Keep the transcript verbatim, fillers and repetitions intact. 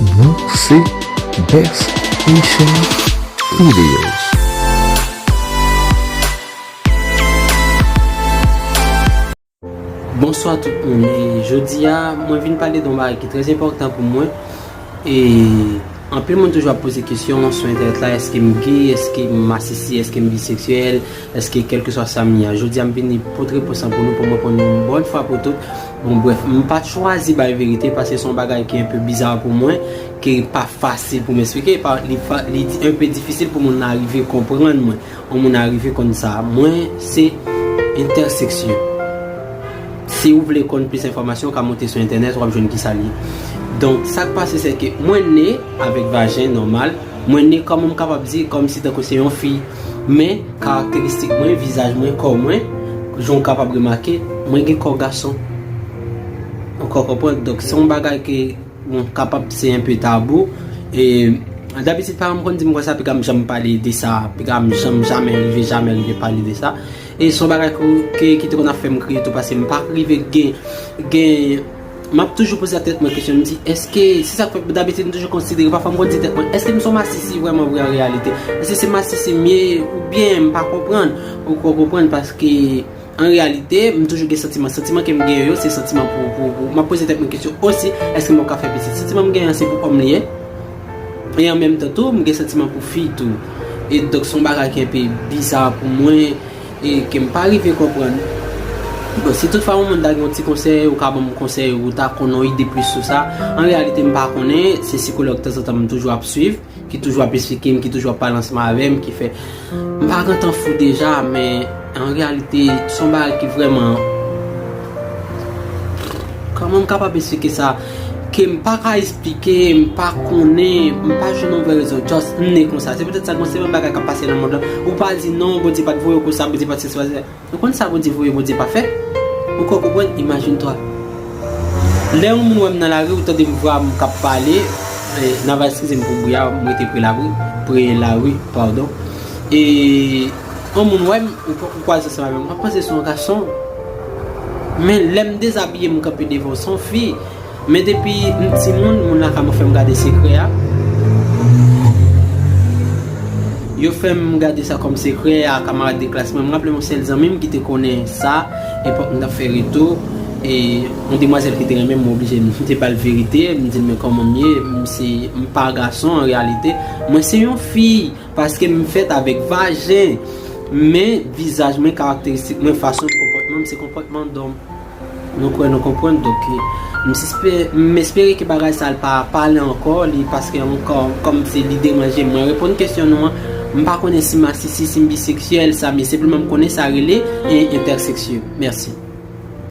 Nou se Best Haitian Videos. Bonswa tout moun. E jodi a, mwen vin pale de yon bagay ki trè enpòtan pou mwen. E anpil moun toujou ap poze kesyon sou entènèt la, èske m gay, èske m masisi, èske m biseksyèl, èske kèlkeswa sa m ye a. Jodi a, m vini pot repons lan pou nou, pou m reponn nou yon bòn fwa pou tout. Bon, brèf, m pa t chwazi bay verite paske se yon bagay ki enpe biza pou mwen, ki pa fasil pou m eksplike, pa, li, fa, li di, enpe difisil pou moun nan rive konprann mwen. Yon moun a rive konn sa. Mwen, se entèseksyon. Si w vle konn plis enfòmasyon, w ka monte sou entènèt, w ap jwenn kisa l ye. Donk, sa k pase, se ke mwen ne avèk vajen nòmal. Mwen ne, kòman m kapab di, kòmsi tankou se yon fi. Men, karakteristik mwen, vizaj mwen, kò mwen, jan w kapab remake, mwen gen kò gason. Ou ka konprann? Donk, se yon bagay ke Bon, kapab se enpe tabou. E dabitid, paran m konn di m konsa, piga m janm pale de sa, piga m janm, jamè rive, jamè rive pale de sa. E se yon bagay ke, ke, ki te konn ap fè m kriye tou, paske m pa rive gen, gen, m ap toujou poze tèt mwen kesyon, m di, èske, se sa k fè dabitid m toujou konsidere, pafwa m konn di tèt mwen, èske m se yon masisi vrèman vre an reyalite? Èske se masisi m ye, oubyen m pa konprann? Ou ka konprann, paske An reyalite, m toujou gen santiman. Santiman ke m genyen yo, se santiman pou, pou, pou, m ap poze tèt mwen kesyon osi, èske m ap ka fè pitit? Santiman m genyen an, se pou òm li ye. E an menm tan tou, m gen santiman pou fi tou. E donk, se yon bagay ki enpe biza pou mwen, e ke m pa rive konprann. Bon, si toutfwa yon moun ta gen yon ti konsèy, ou ka ban m konsèy, ou ta konn yon ide plis sou sa. An reyalite, m pa konnen, se sikològ tanzantan m toujou ap swiv. Ki toujou ap esplike m, ki toujou ap pale ansanm avè m, ki fè m pa gentan fou deja, men an reyalite, se yon bagay ki vrèman, kòman m kapab esplike sa? Ke m pa ka esplike, m pa konnen, m pa jwenn yon vrè rezon, just m ne konsa. Se poutèt sa, gon seri de bagay k ap pase nan mond lan. Ou pa di non, Bondye pa t voye w konsa, Bondye pa t se sa. Ou konn sa Bondye voye, Bondye pa fè. Ou ka konprann? Imajine twa. Lè yon moun wè m nan lari, ou tande m vwa m k ap pale, e, n a va eskize m pou bri a, m rete pre lari, pre lari, padon. E yon moun wè m, ou, ou kwaze ansanm avè m, w ap panse se yon gason. Men lè m dezabiye, m kanpe devan w, se yon fi. Men depi m timoun, moun lakay mwen fè m gade sekrè a. Yo fè m gade sa kòm sekrè a kamarad de klas mwen. M raple m yon sèl zanmi m ki te konnen sa, epòk m t ap fè reto, e yon demwazèl ki te renmen m, mwen oblije m te ba l verite, m di l, men kòman m ye, m se, m pa gason an reyalite, mwen se yon fi, paske m fèt avèk vajen, men vizaj mwen, karakteristik mwen, fason m, konpòtman m, se konpòtman dòm. Nou kwè nou konprann, donk, m sispe-, m espere ke bagay sa l pa pale ankò, li, paske ankò, kòm se li deranje m, mwen reponn kesyon nou an, m pa konnen si m masisi, si m biseksyèl, sa, men senpleman m konnen sa rele, e, entèseksyon. Mèsi.